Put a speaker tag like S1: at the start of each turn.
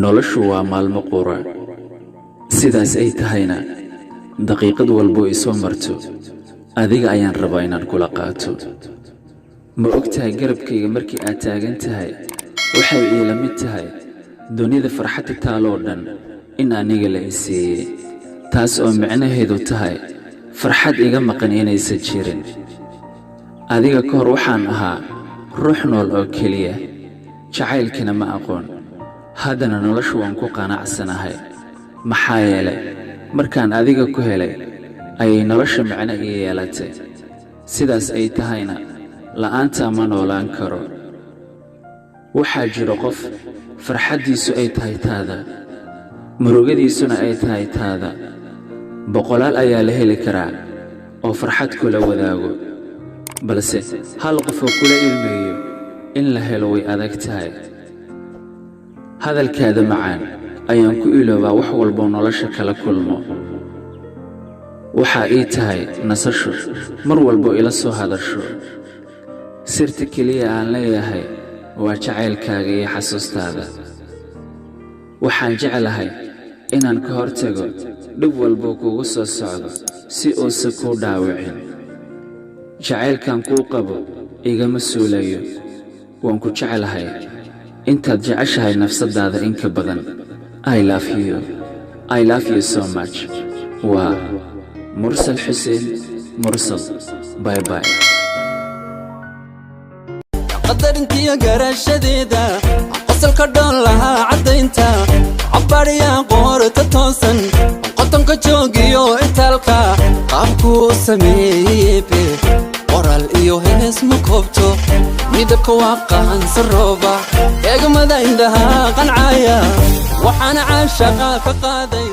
S1: Noloshu waa maalmo qura. Sidaas ay tahayna, daqiiqad walbo i soo marto, adiga ayaan rabaa inaan kula qaato. Ma og tahay, garabkayga markii aad taagan tahay, waxay iila mid tahay dunida farxadda taaloo dhan in aniga la i siiyey, taas oo micnaheedu tahay farxad iga maqan inaysan jirin. Adiga ka hor waxaan ahaa ruux nool oo keliya, jacaylkana ma aqoon. Haddana noloshu waan ku qanacsanahay, maxaa yeelay markaan adiga ku helay ayay nolosha micno ii yeelatay. Sidaas ay tahayna, la'aantaa ma noolaan karo. Waxaa jiro qof farxaddiisu ay tahay taada, murugadiisuna ay tahay taada. Boqolaal ayaa la heli karaa oo farxad kula wadaago, balse hal qof oo kula ilmeeyo in la helo way adag tahay. Hadalkaada macaan ayaan ku iloobaa wax walboo nolosha kala kulmo. Waxaa ii tahay nasasho mar walbo ila soo hadasho. Sirta keliya aan leeyahay waa jacaylkaaga iyo xasuustaada. Waxaan jeclahay inaan ka hortago dhib walboo kugu soo socdo si uusan kuu dhaawicin. Jacaylkan kuu qabo igama suulayo. Waan ku jeclahay intaad jeceshahay nafsaddaada in ka badan. I love you, I love you so much. Waa Mursal Xuseen Mursal. Bye bye.
S2: Qadarintiyo garashadeeda, qosolka dhoon lahaa, caddaynta cabadhiya, qoorta toosan, qotonka joogiyo itaalka, qaabkuu sameeyebe qoraal iyo hees ma koobto. Midabka waa qahansarooba, eegmada indhaha qancaya, waxaana caashaqa ka qaaday.